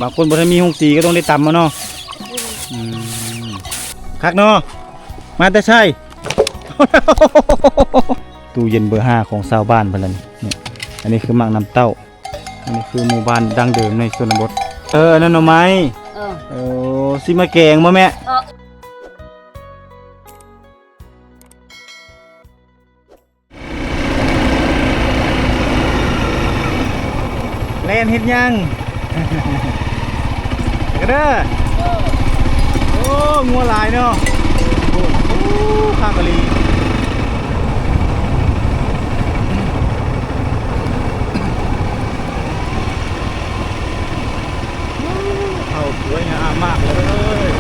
ບາງຄົນບໍ່ທັນມີໂຮງຕີກໍຕ້ອງໄດ້ຕຳເອົາເນາະ. ອືມ ອືມ ຄັກເນາະ. ມາແຕ່ໃສ? ຕູ້ເຢັນເບີຫ້າຂອງຊາວບ້ານເພິ່ນລະນີ້. ນີ້ ອັນນີ້ຄືໝາກນ້ຳເຕົ້າ. ອັນນີ້ຄືໝູ່ບ້ານດັ້ງເດີມໃນຊົນນະບົດ. ເອີ ອັນນັ້ນໜໍ່ໄມ້. ເອີ ເອີ ຊິມາແກງບໍ່ແມ່? ເອີ. ແລ່ນເຮັດຫຍັງ? ກະເດີ. ໂອ້ ງົວຫຼາຍເນາະ. ໂອ້ ໂອ້ ຄັກອີ່ຫຼີ. ເຂົ້າສວຍງາມມາກເລີຍ.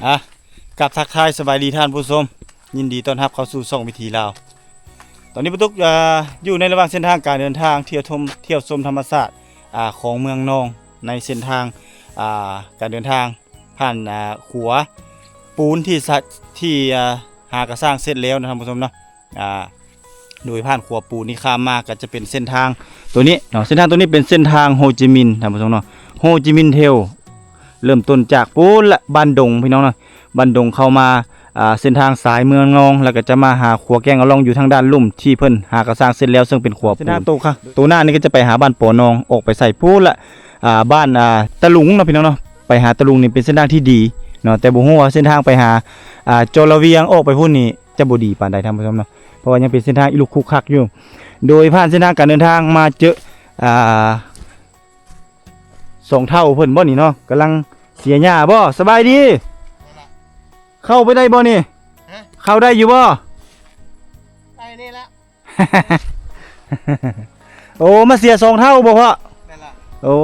ອ່ະ ກັບທັກທາຍສະບາຍດີທ່ານຜູ້ຊົມ, ຍິນດີຕ້ອນຮັບເຂົ້າສູ່ຊ່ອງວິຖີລາວ. ຕອນນີ້ປະຕຸກ ເອີ ຢູ່ໃນລະຫວ່າງເສັ້ນທາງການເດີນທາງທ່ຽວຊົມ ທ່ຽວຊົມທຳມະຊາດ ອາ ຂອງເມືອງນອງ ໃນເສັ້ນທາງ ອາ ການເດີນທາງຜ່ານ ອາ ຂົວປູນທີ່ສະ ທີ່ ອາ ຫາກະສ້າງເສັດແລ້ວນະທ່ານຜູ້ຊົມເນາະ. ອາ ໂດຍຜ່ານຂົວປູນນີ້ຂ້າມມາກໍຈະເປັນເສັ້ນທາງໂຕນີ້ເນາະ. ເສັ້ນທາງໂຕນີ້ເປັນເສັ້ນທາງໂຮຈິມິນທ່ານຜູ້ຊົມເນາະ, ໂຮຈິມິນເທວ. ເລີ່ມຕົ້ນຈາກປູນລະ ບ້ານດົງ ພີ່ນ້ອງເນາະ, ບ້ານດົງເຂົ້າມາ ອ່າ ເສັ້ນທາງສາຍເມືອງນອງ ແລ້ວກໍຈະມາຫາຂົວແກ້ງອາລອງຢູ່ທາງດ້ານລຸ່ມທີ່ເພິ່ນຫາກະສ້າງເສັດແລ້ວ ເຊິ່ງເປັນຂົວປູນ. ເສັ້ນທາງໂຕ ໂຕໜ້ານີ້ກໍຈະໄປຫາບ້ານປໍນອງ ອອກໄປໃສ່ປູນລະ ອ່າ ບ້ານ ອ່າ ຕະລຸງເນາະ ພີ່ນ້ອງເນາະ. ໄປຫາຕະລຸງນີ້ເປັນເສັ້ນທາງທີ່ດີເນາະ, ແຕ່ບໍ່ຮູ້ວ່າເສັ້ນທາງໄປຫາ ອ່າ ຈໍລະວຽງ ອອກໄປພຸ້ນນີ້ຈະບໍ່ດີປານໃດທ່ານຜູ້ຊົມເນາະ, ເພາະວ່າຍັງເປັນເສັ້ນທາງອີລຸກຄຸກຄັກຢູ່. ໂດຍຜ່ານເສັ້ນທາງການເດີນທາງມາເຈີ ອ່າ ສອງເຖົ້າເພິ່ນບໍ່ນີ້ເນາະ, ກຳລັງເສຍຫຍ້າບໍ່? ສະບາຍດີ. ເຂົ້າໄປໄດ້ບໍ່ນີ້? ຮະ? ເຂົ້າໄດ້ຢູ່ບໍ່? ໄດ້ນີ້ລະ. ໂອ້ ມາເສຍສອງເຖົ້າບໍ່ພໍ່? ແມ່ນລະ. ໂອ້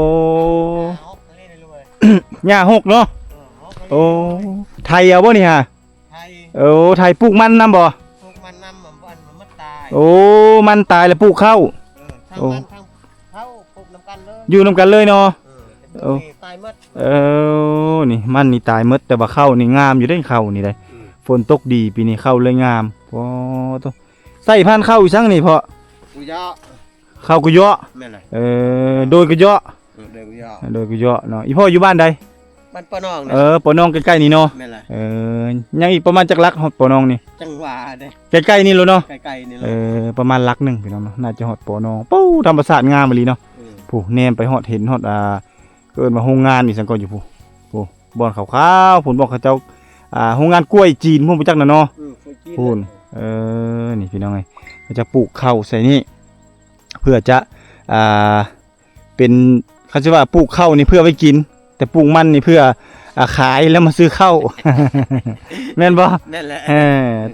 ຫຍ້າຫົກເນາະ. ເອີ ຫົກ. ໂອ້ ໄຖເອົາບໍ່ນີ້ຫາ? ໄຖ. ໂອ້ ໄຖ. ປູກມັນນຳບໍ່? ປູກມັນນຳ. ມັນ ມັນຕາຍ. ໂອ້ ມັນຕາຍແລ້ວປູກເຂົ້າ. ເອີ ທັງມັນທັງເຂົ້າ ປູກນຳກັນເລີຍ. ຢູ່ນຳກັນເລີຍເນາະ. ເອີ ເອີ ຕາຍໝົດ. ເອີ ນີ້ມັນນີ້ຕາຍໝົດ, ແຕ່ວ່າເຂົ້ານີ້ງາມຢູ່ເດ້. ເຂົ້ານີ້ໄດ໋ ອືມ ຝົນຕົກດີປີນີ້ ເຂົ້າເລີຍງາມ. ໂອ້ໂຕ ໃສ່ພັນເຂົ້າອີ່ສັງນີ້ພໍ່? ກຸເຍາະ. ເຂົ້າກຸເຍາະ. ແມ່ນລະ. ເອີ ໂດຍກຸເຍາະ. ເອີ ໂດຍກຸເຍາະ ໂດຍກຸເຍາະເນາະ. ອີ່ພໍ່ຢູ່ບ້ານໃດ? ບ້ານປໍນອງ. ເອີ ປໍນອງໃກ້ໆນີ້ເນາະ. ແມ່ນລະ. ເອີ ຍັງອີກປະມານຈັກຫຼັກຮອດປໍນອງນີ້? ຈັ່ງຫວະເດ້ ໃກ້ໆນີ້ໂລດເນາະ. ໃກ້ໆນີ້ໂລດ. ເອີ ປະມານຫຼັກໜຶ່ງພີ່ນ້ອງເນາະ, ໜ້າຈະຮອດປໍນອງ. ໂອ້ ທຳມະຊາດງາມອີ່ຫຼີເນາະ. ເອີ ຜູ້ແນມໄປຮອດເຫັນຮອດ ອ່າ ເອີ້ນວ່າໂຮງງານອີ່ສັງກໍຢູ່ພຸ້ນ. ໂອ້ ບ່ອນຂາວໆພຸ້ນ ບ່ອນເຂົາເຈົ້າ ອ່າ ໂຮງງານກ້ວຍຈີນພຸ້ນ ບໍ່ຈັກນະເນາະ. ອືມ ກ້ວຍຈີນພຸ້ນ. ເອີ ນີ້ພີ່ນ້ອງເອີຍ ເຂົາຈະປູກເຂົ້າໃສ່ນີ້ ເພື່ອຈະ ອ່າ ເປັນ ເຂົາຊິວ່າປູກເຂົ້ານີ້ເພື່ອໄວ້ກິນ, ແຕ່ປູກມັນນີ້ເພື່ອ ອ່າ ຂາຍແລ້ວມາຊື້ເຂົ້າ ແມ່ນບໍ່? ແມ່ນແຫຼະ. ເອີ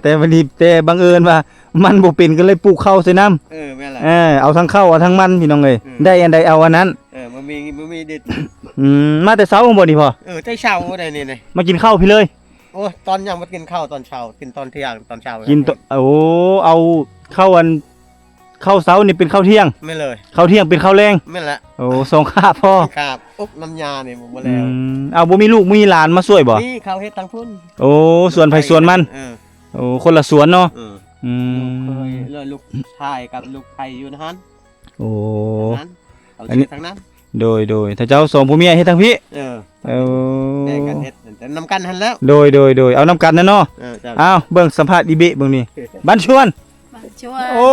ແຕ່ບັດນີ້ ແຕ່ບັງເອີນວ່າມັນບໍ່ເປັນ ກໍເລີຍປູກເຂົ້າໃສ່ນຳ. ເອີ ແມ່ນແຫຼະ. ເອີ ເອົາທັງເຂົ້າເອົາທັງມັນ ພີ່ນ້ອງເອີຍ. ເອີ ໄດ້ອັນໃດເອົາອັນນັ້ນ. ເອີ ບໍ່ມີ ບໍ່ມີດິນ. ອືມ ມາແຕ່ເຊົ້າບໍ່ນີ້ພໍ່? ເອີ ແຕ່ເຊົ້າໄດ໋ນີ້. ມາກິນເຂົ້າພີ້ເລີຍ? ໂອ້ ຕອນຍັງບໍ່ກິນເຂົ້າຕອນເຊົ້າ ກິນຕອນທ່ຽງ ຕອນເຊົ້າ ກິນຕອນ ໂອ້ ເອົາເຂົ້າອັນ ເຂົ້າເຊົ້ານີ້ເປັນເຂົ້າທ່ຽງ? ແມ່ນເລີຍ. ເຂົ້າທ່ຽງເປັນເຂົ້າແລງ? ແມ່ນລະ. ໂອ້ ສອງຄາບພໍ. ສອງຄາບ ອົບນ້ຳຍານີ້ບໍ່ແລ້ວ. ອືມ ເອົາ ບໍ່ມີລູກມີຫຼານມາຊ່ວຍບໍ່? ມີ ເຂົາເຮັດທາງພຸ້ນ. ໂອ້ ສວນໃຜສວນມັນ. ເອີ ໂອ້ ຄົນລະສວນເນາະ. ເອີ ອືມ ລູກເຂີຍ ແລ້ວລູກຊາຍກັບລູກໃຜຢູ່ຫັ້ນ. ໂອ້ ທາງນັ້ນ ເຂົາເຮັດທາງນັ້ນ. ໂດຍ ໂດຍ ຖ້າເຈົ້າສອງຜົວເມຍເຮັດທາງພີ້. ເອີ ເອີ ແບ່ງກັນເຮັດນຳກັນຫັ້ນແຫຼ້ວ. ໂດຍ ໂດຍ ໂດຍ ເອົານຳກັນນະເນາະ. ເອີ ເຈົ້າ. ອ້າວ ເບິ່ງສຳພາດອີເບະເບິ່ງນີ້ ບ້ານຊວນ. ບ້ານຊວນ. ໂອ້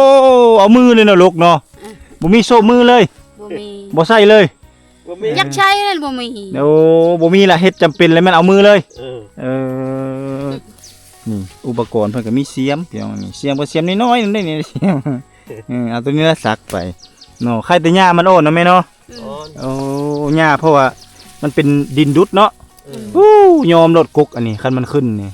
ເອົາມືເລີຍເນາະ ລູກເນາະ. ອືມ ບໍ່ມີໂຊບມືເລີຍ? ບໍ່ມີ. ບໍ່ໃສ່ເລີຍ? ບໍ່ມີ. ຢາກໃຊ້ນັ້ນບໍ່ມີ. ໂອ້ ບໍ່ມີລະ ເຮັດຈຳເປັນແລ້ວແມ່ນເອົາມືເລີຍ. ເອີ ເອີ ນີ້ອຸປະກອນເພິ່ນກໍມີສຽມ ພີ່ນ້ອງ. ນີ້ສຽມກໍສຽມນ້ອຍໆນັ້ນເດ້ນີ້ ສຽມ. ເອີ ເອົາໂຕນີ້ລະສັກໄປເນາະ. ໄຄແຕ່ຫຍ້າມັນອ່ອນເນາະແມ່ເນາະ. ອືມ ໂອ້ ຫຍ້າ ເພາະວ່າມັນເປັນດິນດຸດເນາະ. ອືມ ໂອ້ ຍອມໂລດກົກອັນນີ້ ຄັນມັນຂຶ້ນນີ້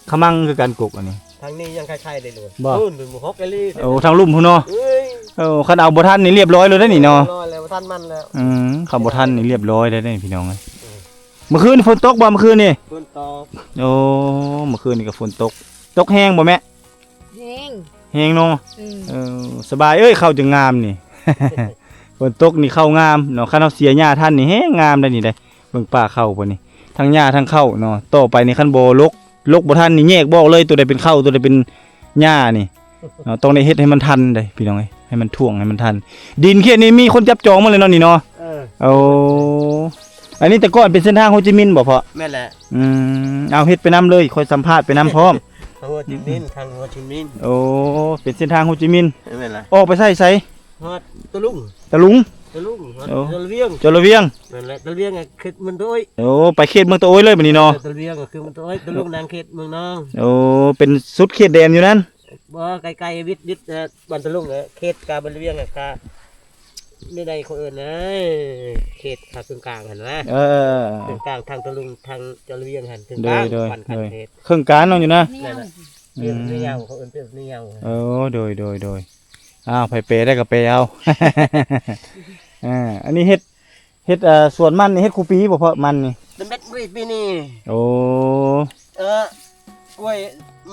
ຂະມັງຄືກັນກົກອັນນີ້. ທາງນີ້ຍັງໄຄໆໄດ້ໂລດ. ບໍ່? ພຸ້ນ ພຸ້ນ ຫົກອີ່ຫຼີ. ໂອ້ ທາງລຸ່ມພຸ້ນເນາະ. ເອີຍ ໂອ້ ຄັນເອົາບໍ່ທັນນີ້ລຽບຮ້ອຍໂລດເດ້ນີ້ເນາະ. ລຽບຮ້ອຍແລ້ວ ບໍ່ທັນມັນແລ້ວ. ອືມ ຄັນບໍ່ທັນນີ້ລຽບຮ້ອຍໄດ້ເດ້ພີ່ນ້ອງເອີຍ. ອືມ ມື້ຄືນນີ້ຝົນຕົກບໍ່? ມື້ຄືນນີ້ ຝົນຕົກ. ໂອ້ ມື້ຄືນນີ້ກໍຝົນຕົກ. ຕົກແຮງບໍ່ແມ່? ແຮງ ແຮງເນາະ. ອືມ ເອີ ສະບາຍເອີຍ ເຂົ້າຈຶ່ງງາມນີ້. ຝົນຕົກນີ້ເຂົ້າງາມເນາະ, ຄັນເຮົາເສຍຫຍ້າທັນນີ້ແຮງງາມໄດ໋ນີ້ໄດ໋. ເບິ່ງປ່າເຂົ້າພຸ້ນນີ້ ທັງຫຍ້າທັງເຂົ້າເນາະ. ຕໍ່ໄປນີ້ຄັນບໍ່ລົກ ລົກບໍ່ທັນນີ້ແຍກບໍ່ອອກເລີຍ ໂຕໃດເປັນເຂົ້າ ໂຕໃດເປັນຫຍ້ານີ້ເນາະ. ຕ້ອງໄດ້ເຮັດໃຫ້ມັນທັນເດ້ພີ່ນ້ອງເອີຍ ໃຫ້ມັນຖ້ວງ ໃຫ້ມັນທັນ. ດິນເຂດນີ້ມີຄົນຈັບຈອງໝົດເລີຍເນາະນີ້ເນາະ. ເອີ ໂອ້ ອັນນີ້ແຕ່ກ່ອນເປັນເສັ້ນທາງໂຮຈິມິນບໍ່ພໍ່? ແມ່ນແຫຼະ. ອືມ ເອົາເຮັດໄປນຳເລີຍ ຂ້ອຍສຳພາດໄປນຳພ້ອມ. ໂຮຈິມິນ ທາງໂຮຈິມິນ. ໂອ້ ເປັນເສັ້ນທາງໂຮຈິມິນ. ແມ່ນລະ. ອອກໄປໃສໃສ? ຮອດຕະລຸງ. ຕະລຸງ? ຕະລຸງ ຮອດ ໂອ້ ຈອລະວຽງ. ຈອລະວຽງ. ແມ່ນແຫຼະ ຕະລຸງເຂດເມືອງຕະໂອ້ຍ. ໂອ້ ໄປເຂດເມືອງຕະໂອ້ຍເລີຍບັດນີ້ເນາະ. ເອີ ຕະລຸງກໍຄືເມືອງຕະໂອ້ຍ ຕະລຸງນາງເຂດເມືອງນອງ. ໂອ້ ເປັນສຸດເຂດແດນຢູ່ນັ້ນ. ບໍ່ ໃກ້ໆ ວິດ ວິດ ເອີ ບ້ານຕະລຸງ ເອີ ເຂດກາບ້ານຕະວຽງ ກາ ນີ້ໃດເຂົາເອີ້ນນະ ເຂດຂາເຄິ່ງກາງຫັ້ນນະ. ເອີ ເຄິ່ງກາງ ທາງຕະລຸງ ທາງຈອລະວຽງຫັ້ນ ເຄິ່ງກາງ ໂດຍ ໂດຍ ບ້ານ ໂດຍ ເຂດເຄິ່ງກາງເນາະ ຢູ່ນະ. ແມ່ນລະ. ອືມ ເປັນເໜ່ຽວ ເຂົາເອີ້ນເປັນເໜ່ຽວ. ໂອ້ ໂດຍ ໂດຍ ໂດຍ. ອ້າວ ໃຜແປໄດ້ກໍແປເອົາ. ອ່າ ອັນນີ້ເຮັດ ເຮັດ ເອີ ສວນມັນນີ້ເຮັດຄູ່ປີບໍ່ພໍ່? ມັນນີ້ ເປັນເມັດປີນີ້. ໂອ້ ເອີ ກ້ວຍ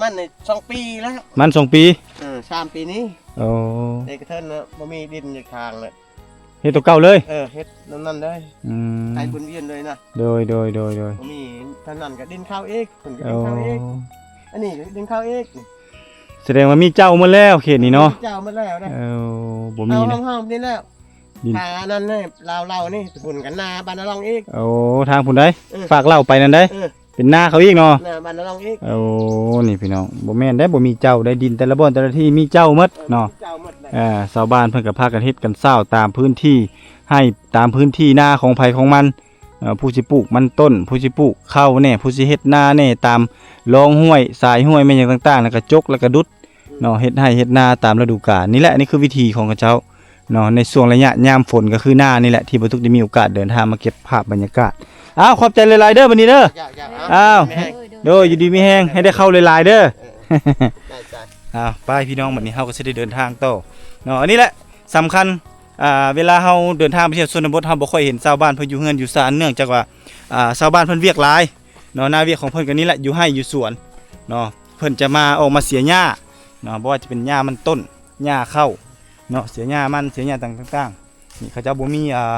ມັນນີ້ສອງປີແລ້ວ. ມັນສອງປີ? ເອີ ສາມປີນີ້. ໂອ້ ເອກະເທີນນະ ບໍ່ມີດິນຢູ່ທາງລະ ເຮັດຕົວເກົ່າເລີຍ. ເອີ ເຮັດນຳນັ້ນເລີຍ. ອືມ ໃຫ້ໝູນວຽນເລີຍນະ. ໂດຍ ໂດຍ ໂດຍ ໂດຍ. ບໍ່ມີທາງນັ້ນກໍດິນເຂົາອີກ ເພິ່ນກໍດິນເຂົາອີກ. ໂອ້ ອັນນີ້ກໍດິນເຂົາອີກ. ສະແດງວ່າມີເຈົ້າໝົດແລ້ວເຂດນີ້ເນາະ. ມີເຈົ້າໝົດແລ້ວນະ. ເອີ ບໍ່ມີນະ ເຮົາໆ ນີ້ແລ້ວ. ດິນ ຖ້າອັນນັ້ນນີ້ ລາວເລົ່ານີ້ ຕະບຸນກັນນາບ້ານນາລອງອີກ. ໂອ້ ທາງພຸ້ນໃດ. ເອີ ຝາກເລົ່າໄປນັ້ນໃດ. ເອີ ເປັນນາເຂົາອີກເນາະ. ນາບ້ານນາລອງອີກ. ໂອ້ ນີ້ພີ່ນ້ອງ ບໍ່ແມ່ນໄດ໋ ບໍ່ມີເຈົ້າໃດ໋ ດິນແຕ່ລະບ່ອນແຕ່ລະທີ່ມີເຈົ້າໝົດເນາະ. ເອີ ມີເຈົ້າໝົດແຫຼະ. ເອີ ຊາວບ້ານເພິ່ນກໍພາກັນເຮັດກັນຊາວຕາມພື້ນທີ່ ໃຫ້ຕາມພື້ນທີ່ນາຂອງໃຜຂອງມັນ. ເອີ ຜູ້ຊິປູກມັນຕົ້ນ ຜູ້ຊິປູກເຂົ້າແດ່ ຜູ້ຊິເຮັດນາແດ່ ຕາມລອງຫ້ວຍ ສາຍຫ້ວຍ ແມ່ນຫຍັງຕ່າງໆ ແລ້ວກໍຈົກ ແລ້ວກໍດຸດເນາະ ເຮັດໄຮ່ເຮັດນາຕາມລະດູການ. ນີ້ແຫຼະ ນີ້ຄືວິຖີຂອງເຂົາເຈົ້າເນາະ. ໃນຊ່ວງໄລຍະຍາມຝົນກໍຄືໜ້ານີ້ແຫຼະ ທີ່ບ່າວຕຸກໄດ້ມີໂອກາດເດີນທາງມາເກັບພາບບັນຍາກາດ. ອ້າວ ຂອບໃຈຫຼາຍໆ ເດີ ບັດນີ້ເດີ. ເຈົ້າ ເຈົ້າ ເອົາ ອ້າວ ໂດຍ ຢູ່ດີມີແຮງ ໃຫ້ໄດ້ເຂົ້າຫຼາຍໆ ເດີ. ເອີ ເອີ ໄດ້ ຈ້າ. ອ້າວ ໄປພີ່ນ້ອງ ບັດນີ້ເຮົາກໍຊິໄດ້ເດີນທາງຕໍ່ເນາະ. ອັນນີ້ແຫຼະສຳຄັນ ອ່າ ເວລາເຮົາເດີນທາງໄປທ່ຽວຊົນນະບົດ ເຮົາບໍ່ຄ່ອຍເຫັນຊາວບ້ານເພິ່ນຢູ່ເຮືອນຢູ່ຊານ ເນື່ອງຈາກວ່າ ອ່າ ຊາວບ້ານເພິ່ນວຽກຫຼາຍເນາະ. ໜ້າວຽກຂອງເພິ່ນກໍນີ້ແຫຼະ ຢູ່ໄຮ່ຢູ່ສວນເນາະ. ເພິ່ນຈະມາ ອອກມາເສຍຫຍ້າເນາະ ບໍ່ວ່າຈະເປັນຫຍ້າມັນຕົ້ນ ຫຍ້າເຂົ້າເນາະ ເສຍຫຍ້າມັນ ເສຍຫຍ້າຕ່າງໆ. ນີ້ເຂົາເຈົ້າບໍ່ມີ ອ່າ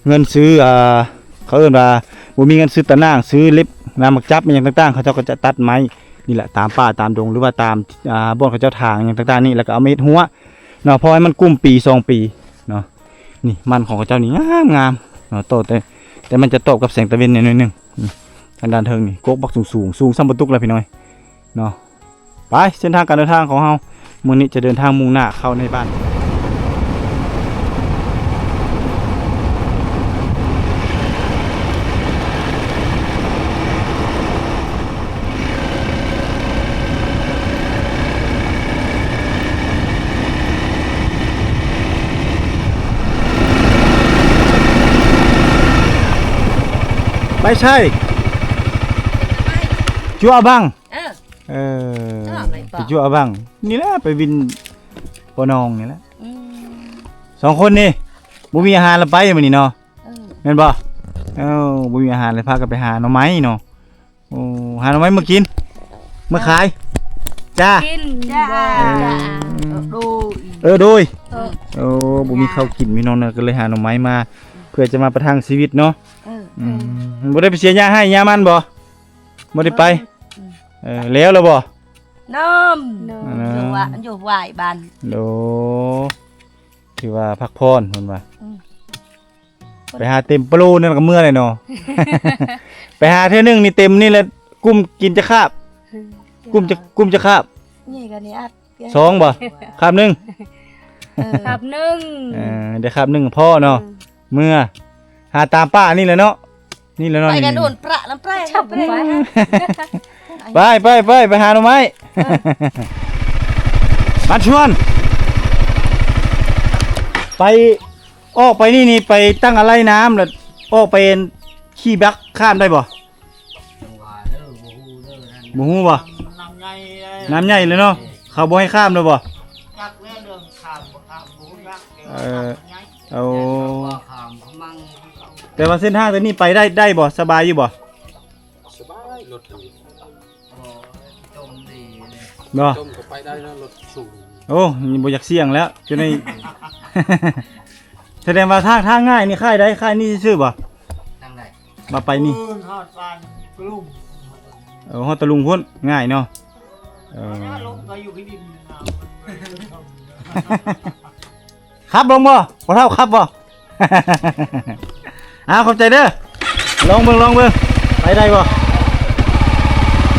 ເງິນຊື້ ອ່າ ເຂົາເອີ້ນວ່າບໍ່ມີເງິນຊື້ຕະໜ່າງ ຊື້ເລັບ ນ້ຳໝາກຈັບ ອີ່ຫຍັງຕ່າງໆ ເຂົາເຈົ້າກໍຈະຕັດໄມ້ນີ້ແຫຼະ ຕາມປ່າຕາມດົງ ຫຼືວ່າຕາມ ອ່າ ບ່ອນເຂົາເຈົ້າຖາງຫຍັງຕ່າງໆນີ້ ແລ້ວກໍເອົາມາເຮັດຮົ້ວເນາະ ພໍໃຫ້ມັນກຸ້ມປີສອງປີເນາະ. ນີ້ມັນຂອງເຂົາເຈົ້ານີ້ງາມໆເນາະ ໂຕ ແຕ່ ແຕ່ມັນຈະຕອບກັບແສງຕາເວັນແດ່ໜ້ອຍໜຶ່ງ. ນີ້ທາງດ້ານເທິງນີ້ ກົກບັກສູງໆ ສູງສ່ຳປະຕຸກແລ້ວພີ່ນ້ອງເນາະ. ໄປ ເສັ້ນທາງການເດີນທາງຂອງເຮົາ ມື້ນີ້ຈະເດີນທາງມຸ່ງໜ້າເຂົ້າໃນບ້ານ. ໄປໃສ? ຈົວບັງ. ເອີ ເອີ ຊອບໄດ້ບໍ່? ໄປຈົວບັງນີ້ແຫຼະ ໄປວິນປະນອງນີ້ແຫຼະ. ອືມ ສອງຄົນນີ້ບໍ່ມີອາຫານລະໄປມື້ນີ້ເນາະ. ເອີ ແມ່ນບໍ່? ເອີ ບໍ່ມີອາຫານເລີຍ ພາກັນໄປຫາໜໍ່ໄມ້ເນາະ. ໂອ້ ຫາໜໍ່ໄມ້ມາກິນ ມາຂາຍ. ເອີ ຈ້າ ກິນ ຈ້າ. ເອີ ໂດຍ ເອີ ໂດຍ. ເອີ ໂອ້ ບໍ່ມີເຂົ້າກິນ ພີ່ນ້ອງເນາະ ກໍເລີຍຫາໜໍ່ໄມ້ມາ ເພື່ອຈະມາປະທັງຊີວິດເນາະ. ເອີ ອືມ ບໍ່ໄດ້ໄປເສຍຫຍ້າໄຮ່ຫຍ້າມັນບໍ່? ບໍ່ໄດ້ໄປ. ເອີ ເອີ ແລ້ວລະບໍ່? ນ້ອມ ນ້ອມ ຢູ່ວ່າ ຢູ່ຫວາຍບ້ານ. ໂດ ຖືວ່າພັກຜ່ອນເພິ່ນວ່າ. ອືມ ໄປຫາເຕັມປະໂລນັ້ນກໍເມື່ອແລ້ວເນາະ. ໄປຫາເທື່ອໜຶ່ງນີ້ເຕັມນີ້ແຫຼະ ກຸ້ມກິນຈັກຄາບ? ກຸ້ມຈັກ ກຸ້ມຈັກຄາບ? ນີ້ກໍນີ້ອັດ ສອງບໍ່? ຄາບໜຶ່ງ. ເອີ ຄາບໜຶ່ງ. ເອີ ໄດ້ຄາບໜຶ່ງພໍເນາະ. ອືມ ເມື່ອຫາຕາມປ່ານີ້ແຫຼະເນາະ. ນີ້ແຫຼະເນາະ ໄປກັນ ນີ້ ໂດນປະນຳແປງ ໄປ ໄປ ໄປ ໄປ ໄປຫາໜໍ່ໄມ້. ເອີ ມາຊວນ ໄປ ອອກໄປນີ້ ນີ້ໄປຕັ້ງອາໄລນ້ຳ ແລ້ວອອກໄປຂີ່ບັກຂ້າມໄດ້ບໍ່? ຈັ່ງຫວະເດີ ບໍ່ຮູ້ເດີ ບໍ່ຮູ້ບໍ່? ນ້ຳໃຫຍ່ເລີຍ ນ້ຳໃຫຍ່ເລີຍເນາະ. ເອີ ເຂົາບໍ່ໃຫ້ຂ້າມເລີຍບໍ່? ຈັກແລ້ວເລື່ອງຂ້າມບໍ່ຂ້າມບໍ່ຮູ້ຈັກ. ເອີ ໂອ້ ແຕ່ວ່າເສັ້ນທາງຕົວນີ້ໄປໄດ້ ໄດ້ບໍ່? ສະບາຍຢູ່ບໍ່? ສະບາຍ ລົດອັນນີ້ ບໍ່ ຈົມດີເລີຍ ບໍ່ ຈົມກໍໄປໄດ້ນະ ລົດສູງ. ໂອ້ ນີ້ບໍ່ຢາກສ່ຽງແລ້ວ ຈະໄດ້ ສະແດງວ່າທາງ ທາງງ່າຍນີ້ຄ້າຍໃດ? ຄ້າຍນີ້ຊື່ບໍ່? ທາງໃດ? ວ່າໄປນີ້ ເອີ ຮອດບ້ານຕະລຸງ ເອີ ຮອດຕະລຸງພຸ້ນ ງ່າຍເນາະ ເອີ ລົງໄປຢູ່ທີ່ດິນນະ ຂັບລົງບໍ່? ພໍ່ເຖົ້າຂັບບໍ່? ອ້າວ ຂອບໃຈເດີ ລອງເບິ່ງ ລອງເບິ່ງ ໄປໄດ້ບໍ່?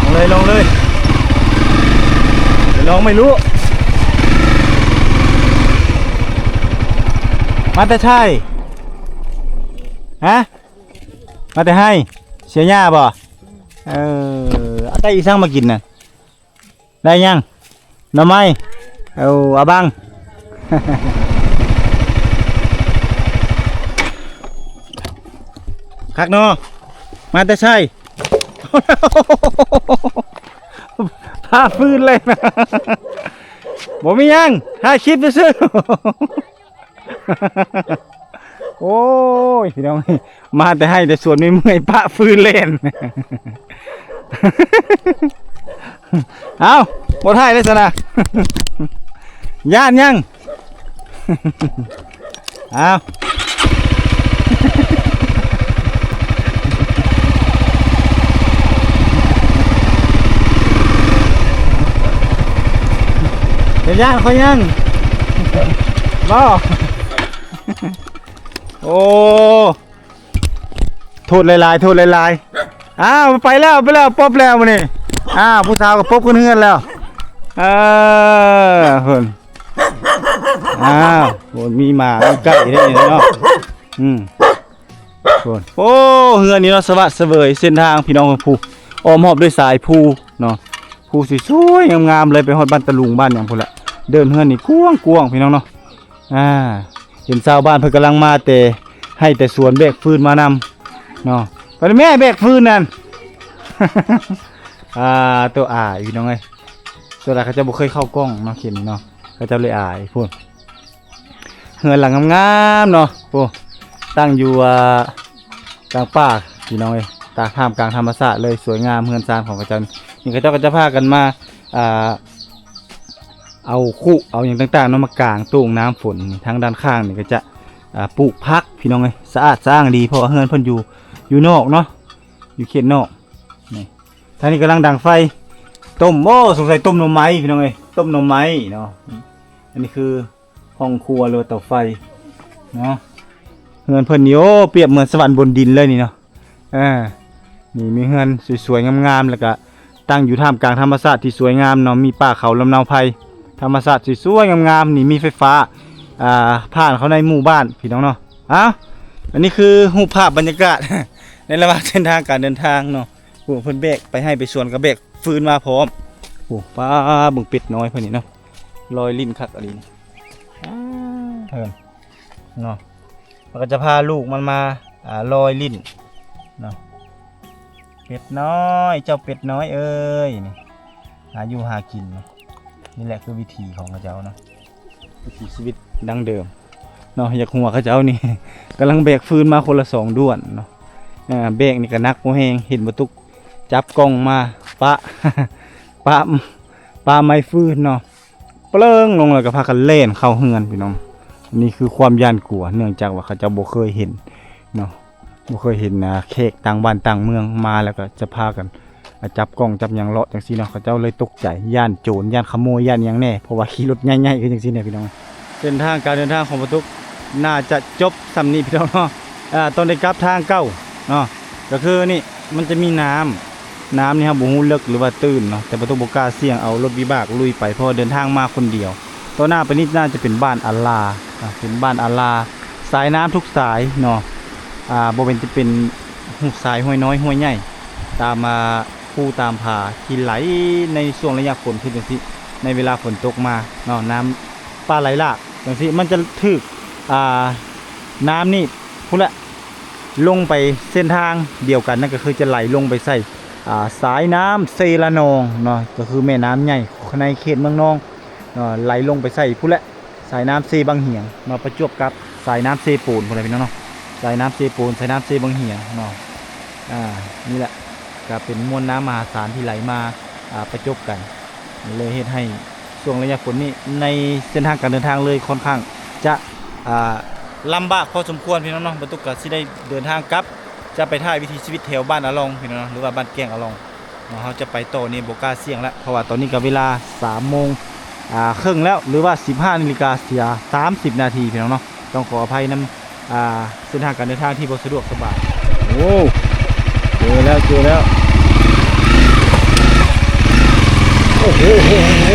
ລົງເລີຍ ລົງເລີຍ ລອງໄມ່ຮູ້ ມາແຕ່ໃສ? ຮະ? ມາແຕ່ໄຮ່ ເສຍຫຍ້າບໍ່? ເອີ ເອົາໄດ້ອີ່ສັງມາກິນນະ? ໄດ້ຫຍັງ? ໜໍ່ໄມ້? ເອົາ ເອົາບັງ ຄັກເນາະ ມາແຕ່ໃສ? ພາຟືນເລີຍ ບໍ່ມີຫຍັງ ຖ່າຍຄລິບຊື່ໆ. ໂອ້ຍ ພີ່ນ້ອງ ມາແຕ່ໄຮ່ແຕ່ສວນ ເມື່ອຍໆ ປະຟືນແລ່ນ ເອົ້າ ບໍ່ຖ່າຍເລີຍຊັ້ນນະ ຢ້ານຫຍັງ? ເອົ້າ ເປັນຢ້ານຂ້ອຍຫຍັງ? ບໍ່ ໂອ້ ໂທດຫຼາຍໆ ໂທດຫຼາຍໆ ອ້າວ ໄປແລ້ວ ໄປແລ້ວ ປົບແລ້ວມື້ນີ້ ອ້າວ ຜູ້ສາວກໍປົບຂຶ້ນເຮືອນແລ້ວ ເອີ ເພິ່ນ ອ້າວ ໂອ້ ມີໝາມີໄກ່ເດ້ເນາະ ອືມ ໂອ້ ເຮືອນນີ້ເນາະ ສະຫວັດສະເຫວີຍ ເສັ້ນທາງພີ່ນ້ອງ ພູ ອ້ອມຮອບດ້ວຍສາຍພູເນາະ ພູສວຍໆ ງາມໆ ເລີຍ ໄປຮອດບ້ານຕະລຸງ ບ້ານຫຍັງພຸ້ນລະ ເດີ່ນເຮືອນນີ້ກວ້າງໆ ພີ່ນ້ອງເນາະ ອ່າ ເຫັນຊາວບ້ານເພິ່ນກຳລັງມາແຕ່ໄຮ່ແຕ່ສວນ ແບກຟືນມານຳເນາະ ໄປແມ່ແບກຟືນນັ້ນ ອ່າ ໂຕອາຍ ພີ່ນ້ອງເອີຍ ສ່ວນຫຼາຍເຂົາເຈົ້າບໍ່ເຄີຍເຂົ້າກ້ອງເນາະ ເຂດນີ້ເນາະ ເຂົາເຈົ້າເລີຍອາຍພຸ້ນ ເຮືອນຫຼັງງາມໆ ເນາະ ໂອ້ ຕັ້ງຢູ່ ອ່າ ກາງປ່າ ພີ່ນ້ອງເອີຍ ຕາ ທ່າມກາງທຳມະຊາດເລີຍ ສວຍງາມ ເຮືອນຊານຂອງເຂົາເຈົ້ານີ້ ນີ້ເຂົາເຈົ້າກໍຈະພາກັນມາ ອ່າ ເອົາຄຸ ເອົາຫຍັງຕ່າງໆ ເນາະ ມາກາງໂຕ່ງນ້ຳຝົນນີ້ ທາງດ້ານຂ້າງນີ້ກໍຈະ ອ່າ ປູກຜັກ ພີ່ນ້ອງເອີຍ ສະອາດສະອ້າງດີ ເພາະວ່າເຮືອນເພິ່ນຢູ່ ຢູ່ນອກເນາະ ຢູ່ເຂດນອກ ນີ້ ທາງນີ້ກຳລັງດັງໄຟ ຕົ້ມ ໂອ້ ສົງໄສຕົ້ມໜໍ່ໄມ້ ພີ່ນ້ອງເອີຍ ຕົ້ມໜໍ່ໄມ້ເນາະ ອັນນີ້ຄືຫ້ອງຄົວ ຫຼືວ່າເຕົາໄຟເນາະ ເຮືອນເພິ່ນນີ້ ໂອ້ ປຽບເໝືອນສະຫວັນບົນດິນເລີຍນີ້ເນາະ ເອີ ນີ້ມີເຮືອນສວຍໆ ງາມໆ ແລ້ວກະຕັ້ງຢູ່ທ່າມກາງທຳມະຊາດທີ່ສວຍງາມເນາະ ມີປ່າເຂົາລຳເນົາໄຜ່ ທຳມະຊາດສວຍໆ ງາມໆ ນີ້ມີໄຟຟ້າ ອ່າ ຜ່ານເຂົ້າໃນໝູ່ບ້ານ ພີ່ນ້ອງເນາະ ອ້າວ ອັນນີ້ຄືຮູບພາບບັນຍາກາດ ໃນລະຫວ່າງເສັ້ນທາງການເດີນທາງເນາະ ໂອ້ ເພິ່ນແບກໄປໄຮ່ໄປສວນ ກໍແບກຟືນມາພ້ອມ ໂອ້ ປ້າ ເບິ່ງເປັດນ້ອຍເພິ່ນນີ້ເນາະ ລອຍຫຼິ້ນຄັກອີ່ຫຼີນີ້ ອ້າ ເພິ່ນເນາະ ມັນກໍຈະພາລູກມັນມາ ອ່າ ລອຍຫຼິ້ນເນາະ ເປັດນ້ອຍ ເຈົ້າເປັດນ້ອຍເອີຍ ນີ້ ຫາຢູ່ຫາກິນເນາະ ນີ້ແຫຼະຄືວິຖີຂອງເຂົາເຈົ້າເນາະ ວິຖີຊີວິດດັ້ງເດີມເນາະ ຢາກຫົວເຂົາເຈົ້ານີ້ ກຳລັງແບກຟືນມາຄົນລະສອງດ້ວນເນາະ ອ່າ ແບກນີ້ກໍໜັກພໍແຮງ ເຫັນບໍ່ຕຸກ ຈັບກ້ອງມາປະ ປະ ປະໄມ້ຟືນເນາະ ເປິ້ງລົງແລ້ວກໍພາກັນແລ່ນເຂົ້າເຮືອນ ພີ່ນ້ອງ ອັນນີ້ຄືຄວາມຢ້ານກົວ ເນື່ອງຈາກວ່າເຂົາເຈົ້າບໍ່ເຄີຍເຫັນເນາະ ບໍ່ເຄີຍເຫັນ ອ່າ ແຂກຕ່າງບ້ານຕ່າງເມືອງມາ ແລ້ວກໍຈະພາກັນ ອ່າ ຈັບກ້ອງຈັບຫຍັງເລາະຈັ່ງຊີ້ເນາະ ເຂົາເຈົ້າເລີຍຕົກໃຈ ຢ້ານໂຈນ ຢ້ານຂະໂມຍ ຢ້ານຫຍັງແດ່ ເພາະວ່າຂີ່ລົດໃຫຍ່ໆ ຄືຈັ່ງຊີ້ແຫຼະ ພີ່ນ້ອງ ເສັ້ນທາງການເດີນທາງຂອງປາຕຸກ ໜ້າຈະຈົບສ່ຳນີ້ ພີ່ນ້ອງເນາະ ເອີ ຕ້ອງໄດ້ກັບທາງເກົ່າເນາະ ກໍຄືນີ້ ມັນຈະມີນ້ຳ ນ້ຳນີ້ເຮົາບໍ່ຮູ້ເລິກ ຫຼືວ່າຕື້ນເນາະ ແຕ່ປາຕຸກບໍ່ກ້າສ່ຽງເອົາລົດວິບາກລຸຍໄປ ເພາະວ່າເດີນທາງມາຄົນດຽວ ຕໍ່ໜ້າໄປນີ້ໜ້າຈະເປັນບ້ານອາລາ ອ່າ ເປັນບ້ານອາລາ ສາຍນ້ຳທຸກສາຍເນາະ ອ່າ ບໍ່ເວັ້ນຈະເປັນຮູບສາຍຫ້ວຍນ້ອຍຫ້ວຍໃຫຍ່ ຕາມ ອ່າ ພູຕາມຜາທີ່ໄຫຼໃນຊ່ວງໄລຍະຝົນ ຄືຈັ່ງຊີ້ ໃນເວລາຝົນຕົກມາເນາະ ນ້ຳ ປາໄຫຼຫຼາກຈັ່ງຊີ້ ມັນຈະຖືກ ອ່າ ນ້ຳນີ້ພຸ້ນແຫຼະ ລົງໄປເສັ້ນທາງດຽວກັນ ນັ້ນກໍຄືຈະໄຫຼລົງໄປໃສ່ ອ່າ ສາຍນ້ຳເຊລະນອງເນາະ ກໍຄືແມ່ນ້ຳໃຫຍ່ໃນເຂດເມືອງນອງເນາະ ໄຫຼລົງໄປໃສ່ພຸ້ນແຫຼະ ສາຍນ້ຳເຊບັງຫຽງເນາະ ປະຈວບກັບສາຍນ້ຳເຊໂປນພຸ້ນແຫຼະ ພີ່ນ້ອງເນາະ ສາຍນ້ຳເຊໂປນ ສາຍນ້ຳເຊບັງຫຽງເນາະ ອ່າ ນີ້ແຫຼະ ກໍເປັນມວນນ້ຳມະຫາສານທີ່ໄຫຼມາ ອ່າ ປະຈົບກັນ ເລີຍເຮັດໃຫ້ຊ່ວງໄລຍະຝົນນີ້ ໃນເສັ້ນທາງການເດີນທາງເລີຍຄ່ອນຂ້າງຈະ ອ່າ ລຳບາກພໍສົມຄວນ ພີ່ນ້ອງເນາະ ປາຕຸກກໍຊິໄດ້ເດີນທາງກັບ ຈະໄປຖ່າຍວິຖີຊີວິດແຖວບ້ານອາລອງ ພີ່ນ້ອງເນາະ ຫຼືວ່າບ້ານແກ້ງອາລອງເນາະ. ເຮົາຈະໄປຕໍ່ນີ້ບໍ່ກ້າສ່ຽງແລ້ວ ເພາະວ່າຕອນນີ້ກໍເວລາສາມໂມງ ອ່າ ເຄິ່ງແລ້ວ ຫຼືວ່າສິບຫ້ານາລິກາເສຍສາມສິບນາທີ ພີ່ນ້ອງເນາະ. ຕ້ອງຂໍອະໄພນຳ ອ່າ ເສັ້ນທາງການເດີນທາງທີ່ບໍ່ສະດວກສະບາຍ. ໂອ້ ເຈີແລ້ວ ເຈີແລ້ວ. ໂອ້ໂຫ ໂອ້ໂຫ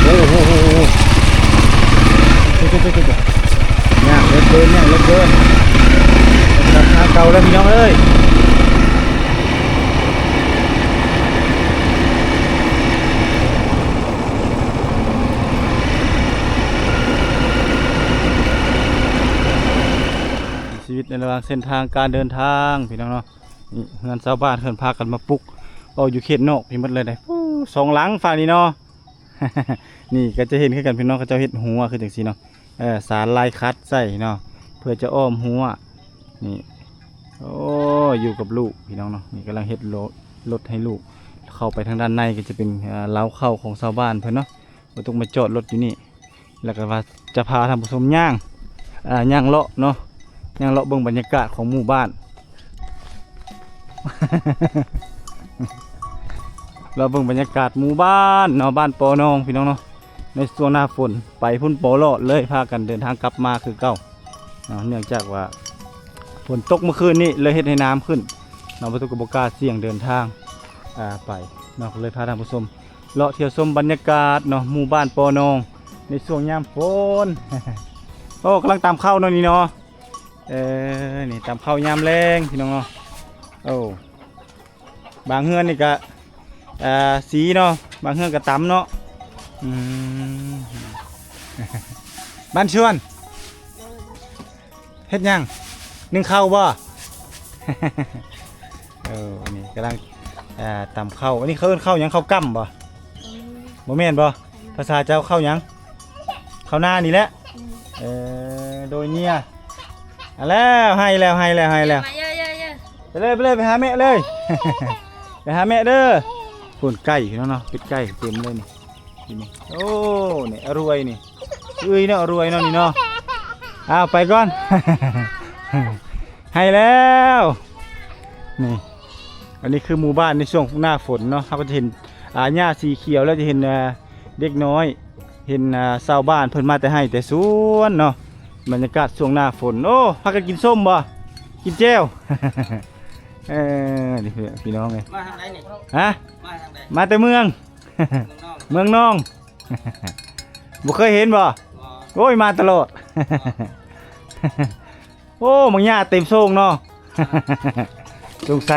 ໂອ້ໂຫ ໂອ້ໂຫ ໂອ້ໂຫ ໂອ້ໂຫ ຍາກເຫຼືອເກີນ ຍາກເຫຼືອເກີນ. ທາງເກົ່າແລ້ວ ພີ່ນ້ອງເອີຍ. ຊີວິດໃນລະຫວ່າງເສັ້ນທາງການເດີນທາງ ພີ່ນ້ອງເນາະ. ນີ້ເຮືອນຊາວບ້ານເພິ່ນພາກັນມາປຸກ ເວົ້າຢູ່ເຂດນອກພີ້ໝົດເລີຍເດ້. ສອງຫຼັງຝັ່ງນີ້ເນາະ. ນີ້ກໍຈະເຫັນຄືກັນ ພີ່ນ້ອງ ເຂົາເຈົ້າເຮັດຮົ້ວຄືຈັ່ງຊີ້ເນາະ. ເອີ ສານລາຍຄັດໃສ່ເນາະ ເພື່ອຈະອ້ອມຮົ້ວ. ນີ້ ໂອ້ ຢູ່ກັບລູກ ພີ່ນ້ອງເນາະ. ນີ້ກຳລັງເຮັດລົດ ລົດໃຫ້ລູກ. ເຂົ້າໄປທາງດ້ານໃນກໍຈະເປັນ ເອີ ເລົ້າເຂົ້າຂອງຊາວບ້ານເພິ່ນເນາະ. ບໍ່ຕ້ອງມາຈອດລົດຢູ່ນີ້ ແລ້ວກໍວ່າຈະພາທ່ານຜູ້ຊົມຍ່າງ ອ່າ ຍ່າງເລາະເນາະ ຍ່າງເລາະເບິ່ງບັນຍາກາດຂອງໝູ່ບ້ານ ເລາະເບິ່ງບັນຍາກາດໝູ່ບ້ານເນາະ ບ້ານປໍນອງ ພີ່ນ້ອງເນາະ. ໃນຊ່ວງໜ້າຝົນໄປພຸ້ນບໍ່ລອດເລີຍ ພາກັນເດີນທາງກັບມາຄືເກົ່າເນາະ ເນື່ອງຈາກວ່າຝົນຕົກເມື່ອຄືນນີ້ ເລີຍເຮັດໃຫ້ນ້ຳຂຶ້ນເນາະ. ບໍ່ຕຸກກໍບໍ່ກ້າສ່ຽງເດີນທາງ ອ່າ ໄປເນາະ ກໍເລີຍພາທ່ານຜູ້ຊົມ ເລາະທ່ຽວຊົມບັນຍາກາດເນາະ ໝູ່ບ້ານປໍນອງ ໃນຊ່ວງຍາມຝົນ. ໂອ້ ກຳລັງຕຳເຂົ້າເນາະນີ້ເນາະ. ເອີ ນີ້ຕຳເຂົ້າຍາມແລງ ພີ່ນ້ອງເນາະ. ໂອ້ ບາງເຮືອນນີ້ກະ ເອີ ສີເນາະ ບາງເຮືອນກະຕຳເນາະ. ອືມ ບ້ານຊວນ ເຮັດຫຍັງ? ໜຶ້ງເຂົ້າບໍ່? ເອີ ອັນນີ້ກຳລັງ ເອີ ຕຳເຂົ້າ. ອັນນີ້ເຂົາເອີ້ນເຂົ້າຫຍັງ? ເຂົ້າກ້ຳບໍ່? ບໍ່ແມ່ນບໍ່? ພາສາເຈົ້າເຂົ້າຫຍັງ? ເຂົ້ານານີ້ແຫຼະ. ເອີ ໂດຍເນຍ. ເອົາແລ້ວ ໄຫ້ແລ້ວ ໄຫ້ແລ້ວ ໄຫ້ແລ້ວ. ມາເຢີໆໆ ໄປເລີຍ ໄປເລີຍ ໄປຫາແມ່ເລີຍ. ໄປຫາແມ່ເດີ. ພຸ້ນໄກ່ເນາະ ເນາະ ເປັດໄກ່ເຕັມເລີຍນີ້. ນີ້ ໂອ້ ນີ້ອະລວຍນີ້ ເອີຍເນາະ ອະລວຍເນາະນີ້ເນາະ. ອ້າວ ໄປກ່ອນ ໃຫ້ແລ້ວ. ນີ້ ອັນນີ້ຄືໝູ່ບ້ານໃນຊ່ວງໜ້າຝົນເນາະ ເຮົາກໍຈະເຫັນ ອ່າ ຫຍ້າສີຂຽວ ແລ້ວຈະເຫັນ ອ່າ ເດັກນ້ອຍ ເຫັນ ອ່າ ຊາວບ້ານເພິ່ນມາແຕ່ໄຮ່ແຕ່ສວນເນາະ. ບັນຍາກາດຊ່ວງໜ້າຝົນ. ໂອ້ ພາກັນກິນສົ້ມບໍ່? ກິນແຈ່ວ. ເອີ ນີ້ພີ່ນ້ອງເອີຍ. ມາທາງໃດນີ້? ຮະ? ມາທາງໃດ? ມາແຕ່ເມືອງ ເມືອງນອງ ເມືອງນອງ. ບໍ່ເຄີຍເຫັນບໍ່? ບໍ່. ໂອ້ຍ ມາຕະຫຼອດ. ອໍ ໂອ້ ໝາກຫຍ້າເຕັມໂຊ່ງເນາະ. ສົງໄສ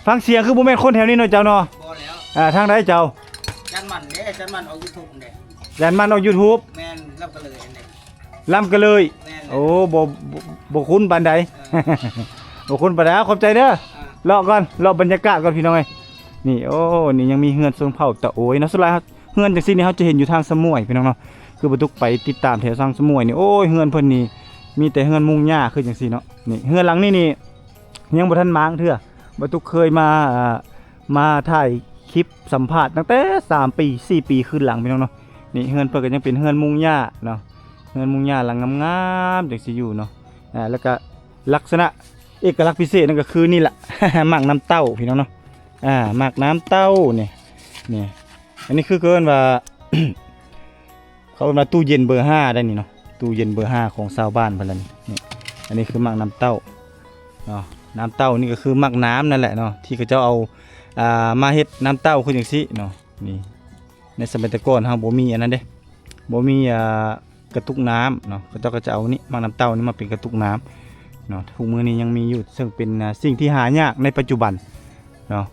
ຟັງສຽງຄືບໍ່ແມ່ນຄົນແຖວນີ້ເນາະເຈົ້າເນາະ. ບໍ່ແລ້ວ. ອ່າ ທາງໃດເຈົ້າ? ຈັນໝັ້ນເດ້ ຈັນໝັ້ນອອກຢູທູບເດ້. ຈັນໝັ້ນອອກຢູທູບ? ແມ່ນ ລຳກະເລີຍເດ້. ລຳກະເລີຍ. ແມ່ນ. ໂອ້ ບໍ່ ບໍ່ ບໍ່ຄຸ້ນປານໃດ. ເອີ ບໍ່ຄຸ້ນປານໃດ. ເອົາ ຂອບໃຈເດີ. ອ່າ ເລາະກ່ອນ ເລາະບັນຍາກາດກ່ອນ ພີ່ນ້ອງເອີຍ. ນີ້ ໂອ້ ນີ້ຍັງມີເຮືອນຊົນເຜົ່າຕະໂອຍເນາະ. ສ່ວນຫຼາຍເຮືອນຈັ່ງຊີ້ນີ້ ເຮົາຈະເຫັນຢູ່ທາງສະໝວຍ ພີ່ນ້ອງເນາະ. ຄືບໍ່ຕຸກໄປຕິດຕາມແຖວທາງສະໝວຍນີ້ ໂອ້ຍ ເຮືອນເພິ່ນນີ້ມີແຕ່ເຮືອນມຸງຫຍ້າຄືຈັ່ງຊີ້ເນາະ. ນີ້ ເຮືອນຫຼັງນີ້ນີ້ຍັງບໍ່ທັນມ້າງເທື່ອ. ບໍ່ຕຸກເຄີຍມາ ເອີ ມາຖ່າຍຄລິບສຳພາດຕັ້ງແຕ່ສາມປີ ສີ່ປີຄືນຫຼັງ ພີ່ນ້ອງເນາະ. ນີ້ ເຮືອນເພິ່ນກໍຍັງເປັນເຮືອນມຸງຫຍ້າເນາະ ເຮືອນມຸງຫຍ້າຫຼັງງາມໆ ຈັ່ງຊິຢູ່ເນາະ. ອ່າ ແລ້ວກະລັກສະນະເອກະລັກພິເສດນັ້ນກໍຄືນີ້ລະ ໝາກນ້ຳເຕົ້າ ພີ່ນ້ອງເນາະ. ອ່າ ໝາກນ້ຳເຕົ້ານີ້ ນີ້ ອັນນີ້ຄືເອີ້ນວ່າ ເຂົາເອີ້ນວ່າຕູ້ເຢັນເບີຫ້າໄດ໋ນີ້ເນາະ ຕູ້ເຢັນເບີຫ້າຂອງຊາວບ້ານເພິ່ນລະນີ້. ນີ້ ອັນນີ້ຄືໝາກນ້ຳເຕົ້າເນາະ. ນ້ຳເຕົ້ານີ້ກໍຄືໝາກນ້ຳນັ້ນແຫຼະເນາະ ທີ່ເຂົາເຈົ້າເອົາ ອ່າ ມາເຮັດນ້ຳເຕົ້າຄືຈັ່ງຊີ້ເນາະ. ນີ້ ໃນສະໄໝແຕ່ກ່ອນເຮົາບໍ່ມີອັນນັ້ນເດ້ ບໍ່ມີ ອ່າ ກະຕຸກນ້ຳເນາະ ເຂົາເຈົ້າກໍຈະເອົານີ້ ໝາກນ້ຳເຕົ້ານີ້ມາເປັນກະຕຸກນ້ຳເນາະ. ທຸກມື້ນີ້ຍັງມີຢູ່ ເຊິ່ງເປັນ ອ່າ ສິ່ງທີ່ຫາຍາກໃນປັດຈຸບັນເນາະ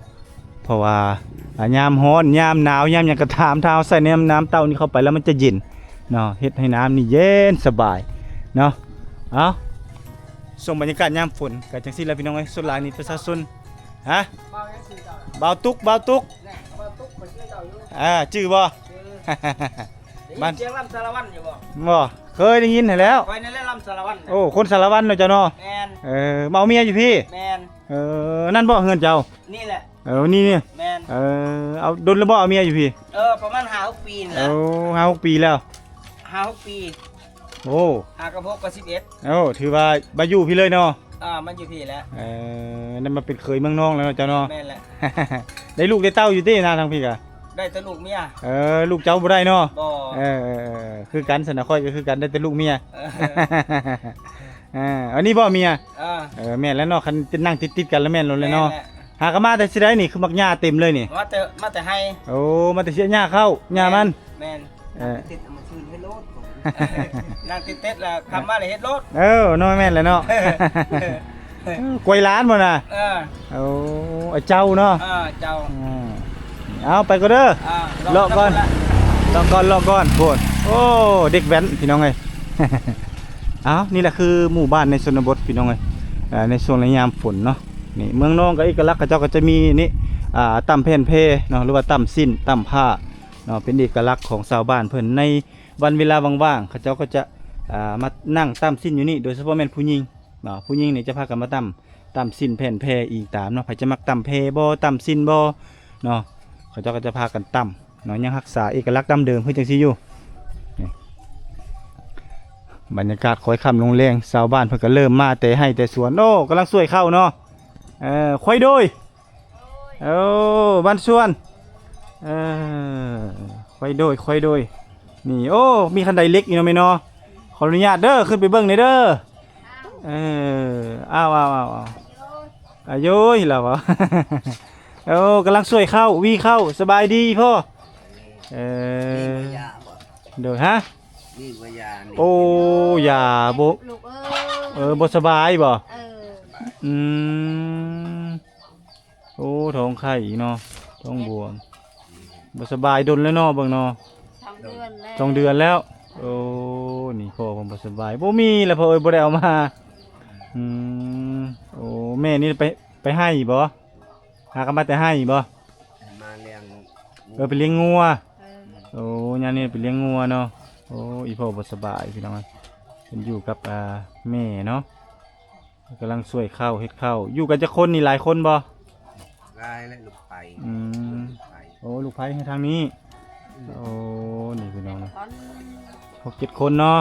ເພາະວ່າ ອ່າ ຍາມຮ້ອນ ຍາມໜາວ ຍາມຫຍັງກໍຕາມ ຖ້າເຮົາໃສ່ນ້ຳ ນ້ຳເຕົ້ານີ້ເຂົ້າໄປແລ້ວ ມັນຈະເຢັນເນາະ ເຮັດໃຫ້ນ້ຳນີ້ເຢັນສະບາຍເນາະ. ເອົາ ຊ່ວງບັນຍາກາດຍາມຝົນກໍຈັ່ງຊີ້ແຫຼະ ພີ່ນ້ອງເອີຍ. ສ່ວນຫຼາຍນີ້ປະຊາຊົນ ຮະ? ບ່າວຕຸກ ບ່າວຕຸກ ອ່າ ຈື່ບໍ່? ບ້ານ ໄດ້ຍິນສຽງລຳສາລະວັນຢູ່ບໍ່? ບໍ່ ເຄີຍໄດ້ຍິນຫັ້ນແລ້ວ. ຂ້ອຍນີ້ແຫຼະລຳສາລະວັນ. ໂອ້ ຄົນສາລະວັນເນາະເຈົ້າເນາະ. ແມ່ນ. ເອີ ມາເອົາເມຍຢູ່ພີ້? ແມ່ນ. ເອີ ນັ້ນບໍ່ເຮືອນເຈົ້າ? ນີ້ແຫຼະ. ເອີ ນີ້ ນີ້. ແມ່ນ. ເອີ ເອົາດົນແລ້ວບໍ່ເອົາເມຍຢູ່ພີ້? ເອີ ປະມານຫ້າຫົກປີນີ້ແຫຼະ. ໂອ້ ຫ້າຫົກປີແລ້ວ. ຫ້າຫົກປີ. ໂອ້ ຫ້າກັບຫົກກໍສິບເອັດ. ໂອ້ ຖືວ່າມາຢູ່ພີ້ເລີຍເນາະ. ອ່າ ມາຢູ່ພີ້ແຫຼະ. ເອີ ນັ້ນມາເປັນເຂີຍເມືອງນອງແລ້ວເນາະເຈົ້າເນາະ. ແມ່ນແຫຼະ. ໄດ້ລູກໄດ້ເຕົ້າຢູ່ຕິນາທາງພີ້ກະ? ໄດ້ແຕ່ລູກເມຍ. ເອີ ລູກເຈົ້າບໍ່ໄດ້ເນາະ? ບໍ່. ເອີ ເອີ ເອີ ຄືກັນຊັ້ນນະ ຂ້ອຍກໍຄືກັນ ໄດ້ແຕ່ລູກເມຍ. ເອີ ເອີ ອັນນີ້ບໍ່ເມຍ? ເອີ ເອີ ແມ່ນແລ້ວເນາະ ຄັນນັ່ງຕິດໆກັນລະແມ່ນໂລດແຫຼະເນາະ. ແມ່ນແຫຼະ. ຫາກະມາແຕ່ຊິໃດນີ້ ຄືໝາກຫຍ້າເຕັມເລີຍນີ້? ມາແຕ່ ມາແຕ່ໄຮ່. ໂອ້ ມາແຕ່ເສຍຫຍ້າເຂົ້າ ຫຍ້າມັນ. ແມ່ນ. ເອີ ນັ່ງຕິດໆ ເອົາມາຊື່ນເຮັດໂລດ. ນັ່ງຕິດໆ ລະຄຳມາລະເຮັດໂລດ. ເອີ ເນາະ ແມ່ນແຫຼະເນາະ. ເອີ ກວຍຫຼານບໍ່ນະ? ເອີ ໂອ້ ອາເຈົ້າເນາະ. ເອີ ເຈົ້າ. ເອີ ເອົາໄປກ່ອນເດີ. ອ່າ ເລາະກ່ອນ ເລາະກ່ອນ ເລາະກ່ອນ ເລາະກ່ອນ. ໂອ້ ເດັກແວ່ນພີ່ນ້ອງເອີຍ. ເອົາ ນີ້ແຫຼະຄືໝູ່ບ້ານໃນຊົນນະບົດພີ່ນ້ອງເອີຍ. ເອີ ໃນຊ່ວງໃນຍາມຝົນເນາະ. ນີ້ເມືອງນອງກໍເອກະລັກ ເຂົາເຈົ້າກໍຈະມີນີ້ ອ່າ ຕຳແຜ່ນແພເນາະ ຫຼືວ່າຕຳຊີ້ນ ຕຳພ້າເນາະ ເປັນເອກະລັກຂອງຊາວບ້ານເພິ່ນ. ໃນວັນເວລາວ່າງໆ ເຂົາເຈົ້າກໍຈະ ອ່າ ມານັ່ງຕຳຊີ້ນຢູ່ນີ້ ໂດຍສະເພາະແມ່ນຜູ້ຍິງເນາະ. ຜູ້ຍິງນີ້ຈະພາກັນມາຕຳ ຕຳຊີ້ນແຜ່ນແພອີງຕາມເນາະ. ໃຜຈະມັກຕຳແພບໍ່ ຕຳຊີ້ນບໍ່ເນາະ ເຂົາເຈົ້າກໍຈະພາກັນຕຳ ເນາະ ຍັງຮັກສາເອກະລັກດັ້ງເດີມຄືຈັ່ງຊີ້ຢູ່. ນີ້ ບັນຍາກາດຄ້ອຍຄ່ຳລົງແລງ ຊາວບ້ານເພິ່ນກໍເລີ່ມມາແຕ່ໄຮ່ແຕ່ສວນ. ໂອ້ ກຳລັງຊ່ວຍເຂົ້າເນາະ. ເອີ ຄວາຍໂດຍ ໂອ້ ບ້ານສວນ. ເອີ ຄວາຍໂດຍ ຄວາຍໂດຍ. ນີ້ ໂອ້ ມີຄັນໄດເຫຼັກຢູ່ເນາະແມ່ເນາະ. ຂໍອະນຸຍາດເດີ ຂຶ້ນໄປເບິ່ງແດ່ເດີ. ເອີ ອ້າວ ອ້າວ ອ້າວ ອ້າວ ອາໂຍຍ ລາວວ່າ ໂອ້ ກຳລັງຊ່ວຍເຂົ້າ ວີເຂົ້າ. ສະບາຍດີພໍ່. ເອີ ໂດຍ ຮະ ໂອ້ ຢາບໍ່ ເອີ ບໍ່ສະບາຍບໍ່? ເອີ ອືມ. ໂອ້ ທ້ອງໄຂ້ອີກເນາະ ທ້ອງບວມ ບໍ່ສະບາຍດົນແລ້ວເນາະ ເບິ່ງເນາະ. ສອງເດືອນແລ້ວ ສອງເດືອນແລ້ວ. ໂອ້ ນີ້ພໍ່ເພິ່ນບໍ່ສະບາຍ ບໍ່ມີລະພໍ່ເອີຍ ບໍ່ໄດ້ເອົາມາ. ອືມ ໂອ້ ແມ່ນີ້ໄປ ໄປໄຮ່ບໍ່? ຫາກັນມາແຕ່ໄຮ່ບໍ່? ມາລ້ຽງ ເອີ ໄປລ້ຽງງົວ. ເອີ ໂອ້ ຍາມນີ້ໄປລ້ຽງງົວເນາະ. ໂອ້ ອີ່ພໍ່ບໍ່ສະບາຍພີ່ນ້ອງເອີຍ ເພິ່ນຢູ່ກັບ ອ່າ ແມ່ເນາະ. ກຳລັງຊ່ວຍເຂົ້າ ເຮັດເຂົ້າ. ຢູ່ກັນຈັກຄົນນີ້ ຫຼາຍຄົນບໍ່? ຫຼາຍແຫຼະ ລູກໃຜ. ອືມ ລູກໃຜ. ໂອ້ ລູກໃຜໃຫ້ທາງນີ້. ອືມ ໂອ້ ນີ້ພີ່ນ້ອງ ຫົກເຈັດຄົນເນາະ.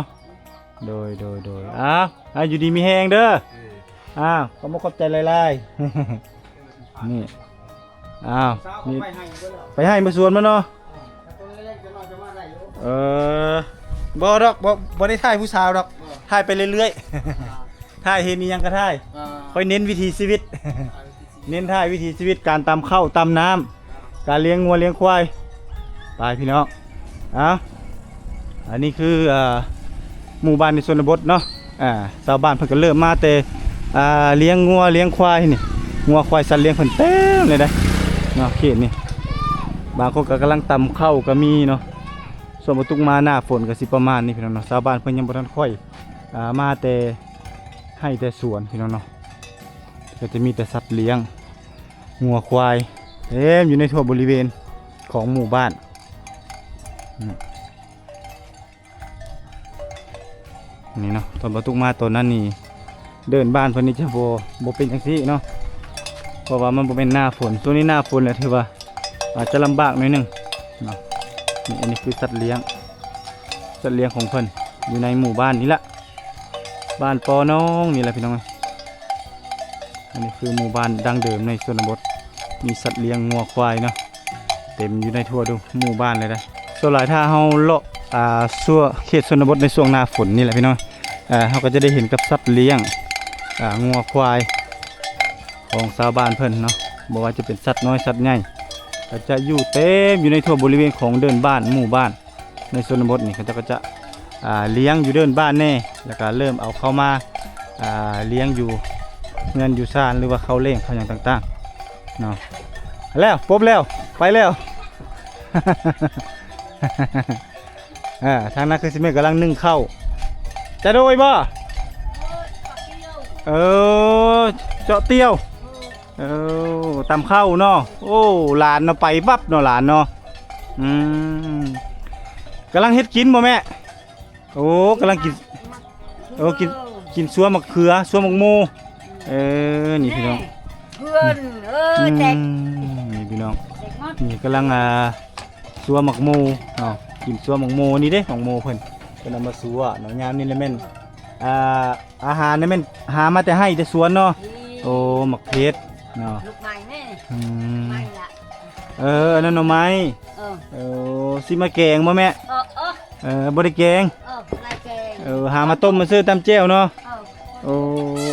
ໂດຍ ໂດຍ ໂດຍ. ອ້າວ ໃຫ້ຢູ່ດີມີແຮງເດີ. ເອີ ອ້າວ ຂອບອົກຂອບໃຈຫຼາຍໆ. ນີ້ ອ້າວ ນີ້ ໄປໄຮ່ມາສວນມາເນາະ. ເອີ ບໍ່ດອກ ບໍ່ ບໍ່ໄດ້ຖ່າຍຜູ້ສາວດອກ ຖ່າຍໄປເລື້ອຍໆ ຖ່າຍເຫັນອີ່ຫຍັງກໍຖ່າຍ. ຂ້ອຍເນັ້ນວິຖີຊີວິດ ເນັ້ນຖ່າຍວິຖີຊີວິດ ການຕຳເຂົ້າຕຳນ້ຳ ການລ້ຽງງົວລ້ຽງຄວາຍ. ໄປພີ່ນ້ອງ. ເອົາ ອັນນີ້ຄື ອ່າ ໝູ່ບ້ານໃນຊົນນະບົດເນາະ. ອ່າ ຊາວບ້ານເພິ່ນກໍເລີ່ມມາແຕ່ ອ່າ ລ້ຽງງົວລ້ຽງຄວາຍນີ້ ງົວຄວາຍສັດລ້ຽງເພິ່ນເຕັມເລີຍເດ້ເນາະ ເຂດນີ້. ບາງຄົນກໍກຳລັງຕຳເຂົ້າກໍມີເນາະ. ຊ່ວງບໍ່ຕຸກມາໜ້າຝົນກໍຊິປະມານນີ້ພີ່ນ້ອງເນາະ. ຊາວບ້ານເພິ່ນຍັງບໍ່ທັນຄ່ອຍ ອ່າ ມາແຕ່ໄຮ່ແຕ່ສວນພີ່ນ້ອງເນາະ. ກໍຈະມີແຕ່ສັດລ້ຽງ ງົວຄວາຍເຕັມຢູ່ໃນທົ່ວບໍລິເວນຂອງໝູ່ບ້ານ. ນີ້ເນາະ ຕອນບໍ່ຕຸກມາຕອນນັ້ນນີ້ ເດີ່ນບ້ານເພິ່ນນີ້ຈະບໍ່ ບໍ່ເປັນຈັ່ງຊີ້ເນາະ ເພາະວ່າມັນບໍ່ແມ່ນໜ້າຝົນ. ຊ່ວງນີ້ໜ້າຝົນແລ້ວ ຖືວ່າອາດຈະລຳບາກໜ້ອຍໜຶ່ງເນາະ. ນີ້ ອັນນີ້ຄືສັດລ້ຽງ ສັດລ້ຽງຂອງເພິ່ນ ຢູ່ໃນໝູ່ບ້ານນີ້ລະ ບ້ານປໍໜອງນີ້ລະພີ່ນ້ອງ. ອັນນີ້ຄືໝູ່ບ້ານດັ້ງເດີມໃນຊົນນະບົດ ມີສັດລ້ຽງງົວຄວາຍເນາະ ເຕັມຢູ່ໃນທົ່ວທຸກໝູ່ບ້ານເລີຍເດ້. ສ່ວນຫຼາຍຖ້າເຮົາເລາະ ອ່າ ຊົ່ວເຂດຊົນນະບົດໃນຊ່ວງໜ້າຝົນນີ້ແຫຼະພີ່ນ້ອງ ເຮົາກໍຈະໄດ້ເຫັນກັບສັດລ້ຽງ ອ່າ ງົວຄວາຍຂອງຊາວບ້ານເພິ່ນເນາະ. ບໍ່ວ່າຈະເປັນສັດນ້ອຍສັດໃຫຍ່ ກໍຈະຢູ່ເຕັມຢູ່ໃນທົ່ວບໍລິເວນຂອງເດີ່ນບ້ານ ໝູ່ບ້ານ. ໃນຊົນນະບົດນີ້ ເຂົາເຈົ້າກໍຈະ ອ່າ ລ້ຽງຢູ່ເດີ່ນບ້ານແດ່ ແລ້ວກໍເລີ່ມເອົາເຂົ້າມາ ອ່າ ລ້ຽງຢູ່ເຮືອນຢູ່ຊານ ຫຼືວ່າເຂົ້າເລ້ງເຂົ້າຫຍັງຕ່າງໆເນາະ. ແລ້ວ ປົບແລ້ວ ໄປແລ້ວ. ເອີ ທາງນັ້ນຄືຊິແມ່ນກຳລັງໜຶ້ງເຂົ້າ. ຈະໂດຍບໍ່? ເອີ ເຈາະຕ່ຽວ. ເອີ ຕຳເຂົ້າເນາະ. ໂອ້ ຫຼານເນາະ ໄປວັບເນາະ ຫຼານເນາະ. ອືມ ກຳລັງເຮັດກິນບໍ່ແມ່? ໂອ້ ກຳລັງກິນ ໂອ້ ກິນ ກິນຊົ່ວໝາກເຂືອ ຊົ່ວໝາກໂມ. ເອີ ນີ້ພີ່ນ້ອງ ເພື່ອນ ເອີ ອືມ ແຕກ ນີ້ພີ່ນ້ອງ ແຕກໝົດ ນີ້ກຳລັງ ອ່າ ຊົ່ວໝາກໂມເນາະ. ກິນຊົ່ວໝາກໂມນີ້ເດ້ ໝາກໂມເພິ່ນ ເພິ່ນເອົາມາຊົ່ວເນາະ. ຍາມນີ້ລະແມ່ນ ອ່າ ອາຫານນີ້ແມ່ນຫາມາແຕ່ໄຮ່ແຕ່ສວນເນາະ. ນີ້ ໂອ້ ໝາກເຜັດເນາະ. ລູກໄມ້ແມ່ ອືມ ໄມ້ລະ ເອີ ອັນນັ້ນໜໍ່ໄມ້. ເອີ ເອີ ຊິມາແກງບໍ່ແມ່? ເອີ ເອີ ເອີ ບໍ່ໄດ້ແກງ. ເອີ ບໍ່ໄດ້ແກງ. ເອີ ຫາມາຕົ້ມມາຊື້ຕຳແຈ່ວເນາະ. ເອີ ໂອ້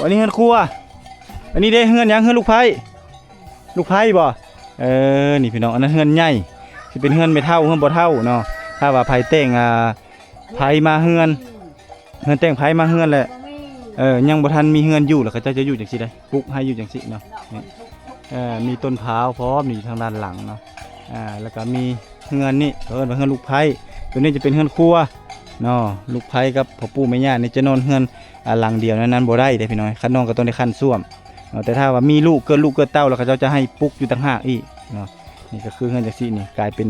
ອັນນີ້ເຮືອນຄົວ. ອັນນີ້ເດ້ ເຮືອນຫຍັງ? ເຮືອນລູກໃພ້ ລູກໃພ້ບໍ່? ເອີ ນີ້ພີ່ນ້ອງ ອັນນັ້ນເຮືອນໃຫຍ່ ຊິເປັນເຮືອນແມ່ເຖົ້າ ເຮືອນພໍ່ເຖົ້າເນາະ. ຖ້າວ່າໃຜແຕ່ງ ອ່າ ໃພ້ມາເຮືອນ ເຮືອນແຕ່ງໃພ້ມາເຮືອນແຫຼະ ເອີ ຍັງບໍ່ທັນມີເຮືອນຢູ່ ແລ້ວເຂົາເຈົ້າຈະຢູ່ຈັ່ງຊີ້ໄດ໋ ປຸກໃຫ້ຢູ່ຈັ່ງຊີ້ເນາະ. ນີ້ ເອີ ມີຕົ້ນພ້າວພ້ອມ ນີ້ຢູ່ທາງດ້ານຫຼັງເນາະ. ອ່າ ແລ້ວກໍມີເຮືອນນີ້ ເຂົາເອີ້ນວ່າເຮືອນລູກໃພ້. ໂຕນີ້ຈະເປັນເຮືອນຄົວເນາະ. ລູກໃພ້ກັບພໍ່ປູ່ແມ່ຍ່ານີ້ຈະນອນເຮືອນ ອ່າ ຫຼັງດຽວນັ້ນ ນັ້ນບໍ່ໄດ້ເດ້ພີ່ນ້ອງ. ຄັນນອນກໍຕ້ອງໄດ້ຂັ້ນສ້ວມເນາະ. ແຕ່ຖ້າວ່າມີລູກ ເກີດລູກເກີດເຕົ້າແລ້ວ ເຂົາເຈົ້າຈະໃຫ້ປຸກຢູ່ຕ່າງຫາກອີກເນາະ. ນີ້ກໍຄືເຮືອນຈັ່ງຊີ້ນີ້ ກາຍເປັນ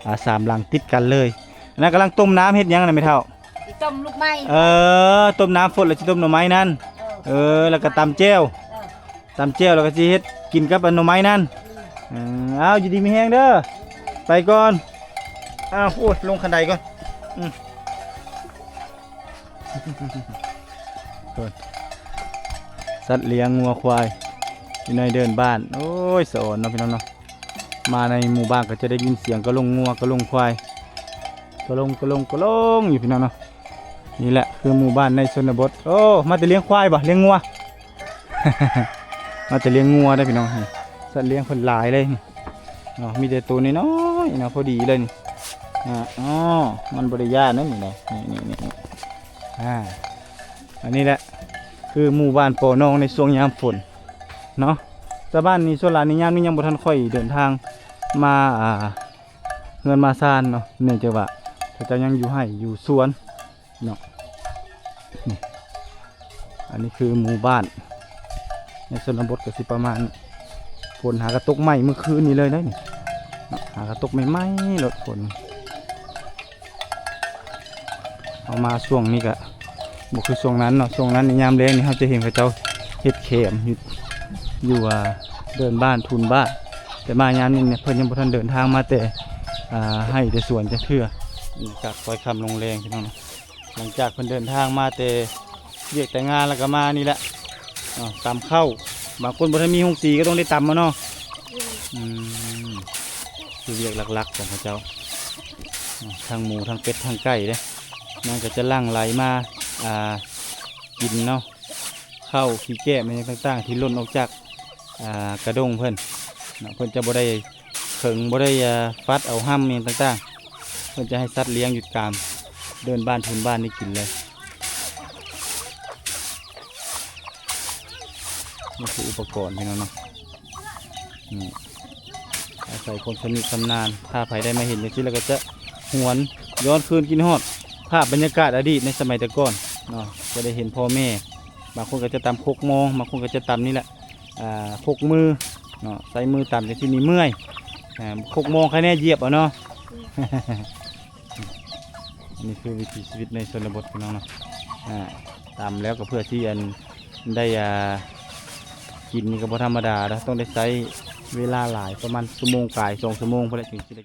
ອ່າ ສາມຫຼັງຕິດກັນເລີຍ. ອັນນັ້ນກຳລັງຕົ້ມນ້ຳເຮັດຫຍັງນະແມ່ເຖົ້າ? ຕົ້ມລູກໄມ້. ເອີ ຕົ້ມນ້ຳຟົດແລ້ວຊິຕົ້ມໜໍ່ໄມ້ນັ້ນ. ເອີ ເອີ ແລ້ວກໍຕຳແຈ່ວ. ເອີ ຕຳແຈ່ວແລ້ວກໍຊິເຮັດກິນກັບອັນໜໍ່ໄມ້ນັ້ນ. ອືມ ເອີ ເອົາ ຢູ່ດີມີແຮງເດີ ໄປກ່ອນ. ອ້າວ ໂອ້ຍ ລົງຄັນໄດກ່ອນ. ອືມ ສັດລ້ຽງງົວຄວາຍຢູ່ໃນເດີ່ນບ້ານ. ໂອ້ຍ ສະອອນເນາະພີ່ນ້ອງເນາະ. ມາໃນໝູ່ບ້ານກໍຈະໄດ້ຍິນສຽງກະລົງງົວກະລົງຄວາຍ ກະລົງ ກະລົງ ກະລົງຢູ່ພີ່ນ້ອງເນາະ. ນີ້ແຫຼະຄືໝູ່ບ້ານໃນຊົນນະບົດ. ໂອ້ ມາແຕ່ລ້ຽງຄວາຍບໍ່? ລ້ຽງງົວ ມາແຕ່ລ້ຽງງົວເດ້ພີ່ນ້ອງ. ສັດລ້ຽງເພິ່ນຫຼາຍເລີຍນີ້ເນາະ. ມີແຕ່ໂຕນ້ອຍໆເນາະ ພໍດີເລີຍນີ້. ອ່າ ອໍ ມັນບໍ່ໄດ້ຢ້ານເດ້ນີ້ນະ. ນີ້ໆໆ ອ່າ ອັນນີ້ແຫຼະຄືໝູ່ບ້ານປໍໜອງໃນຊ່ວງຍາມຝົນເນາະ. ຊາວບ້ານນີ້ສ່ວນຫຼາຍໃນຍາມນີ້ຍັງບໍ່ທັນຄ່ອຍເດີນທາງມາ ອ່າ ເຮືອນມາຊານເນາະ ເນື່ອງຈາກວ່າເຂົາເຈົ້າຍັງຢູ່ໄຮ່ຢູ່ສວນເນາະ. ນີ້ ອັນນີ້ຄືໝູ່ບ້ານໃນຊົນນະບົດກໍຊິປະມານນີ້. ຝົນຫາກະຕົກໃໝ່ມື້ຄືນນີ້ເລີຍເດ້ນີ້ເນາະ ຫາກະຕົກໃໝ່ໆໂລດຝົນ. ເຮົາມາຊ່ວງນີ້ກະບໍ່ຄືຊ່ວງນັ້ນເນາະ. ຊ່ວງນັ້ນໃນຍາມແລງນີ້ເຮົາຈະເຫັນເຂົາເຈົ້າເຮັດແຄມຢູ່ ຢູ່ ອ່າ ເດີ່ນບ້ານທຸນບ້ານ. ແຕ່ມາຍາມນີ້ເພິ່ນຍັງບໍ່ທັນເດີນທາງມາແຕ່ ອ່າ ໄຮ່ແຕ່ສວນຈັກເທື່ອ. ບັນຍາກາດຄ່ອຍຄ່ຳລົງແລງພີ່ນ້ອງເນາະ. ຫຼັງຈາກເພິ່ນເດີນທາງມາແຕ່ວຽກແຕ່ງານ ແລ້ວກໍມານີ້ແຫຼະ ເນາະ ຕຳເຂົ້າ. ບາງຄົນບໍ່ທັນມີໂຮງຕີກໍຕ້ອງໄດ້ຕຳເອົາເນາະ. ອືມ ອືມ ຄືວຽກຫຼັກໆຂອງເຂົາເຈົ້າເນາະ. ທັງໝູ ທັງເປັດ ທັງໄກ່ເດ້ ມັນກໍຈະຫຼັ່ງໄຫຼມາ ອ່າ ກິນເນາະ ເຂົ້າ ຂີ້ແກ້ມ ອີ່ຫຍັງຕ່າງໆ ທີ່ຫຼົ່ນອອກຈາກ ອ່າ ກະດົງເພິ່ນເນາະ. ເພິ່ນຈະບໍ່ໄດ້ ເຖິງບໍ່ໄດ້ ອ່າ ຟັດເອົາຫ້ຳອີ່ຫຍັງຕ່າງໆ ເພິ່ນຈະໃຫ້ສັດລ້ຽງຢູ່ຕາມເດີ່ນບ້ານທຸນບ້ານນີ້ກິນເລີຍ. ນີ້ຄືອຸປະກອນພີ່ນ້ອງເນາະ. ນີ້ ອາໄສຄວາມຊຳນິຊຳນານ. ຖ້າໃຜໄດ້ມາເຫັນຈັ່ງຊີ້ແລ້ວກໍຈະຫວນຍ້ອນຄືນຄິດຮອດພາບບັນຍາກາດອະດີດໃນສະໄໝແຕ່ກ່ອນເນາະ. ຈະໄດ້ເຫັນພໍ່ແມ່ ບາງຄົນກໍຈະຕຳຄົກມອງ ບາງຄົນກໍຈະຕຳນີ້ແຫຼະ ອ່າ ຄົກມືເນາະ ໃຊ້ມືຕຳຈັ່ງຊີ້ນີ້ເມື່ອຍ. ອ່າ ຄົກມອງໃຄແນ່ຢຽບເອົາເນາະ. ອັນນີ້ຄືວິຖີຊີວິດໃນຊົນນະບົດພີ່ນ້ອງເນາະ. ອ່າ ຕຳແລ້ວກໍເພື່ອຊິ ອັນ ໄດ້ ອ່າ ກິນນີ້ກໍບໍ່ທຳມະດາເດ້ ຕ້ອງໄດ້ໃຊ້ເວລາຫຼາຍ ປະມານຊົ່ວໂມງປາຍ ສອງຊົ່ວໂມງພຸ້ນແຫຼະ ຈຶ່ງຊິໄດ້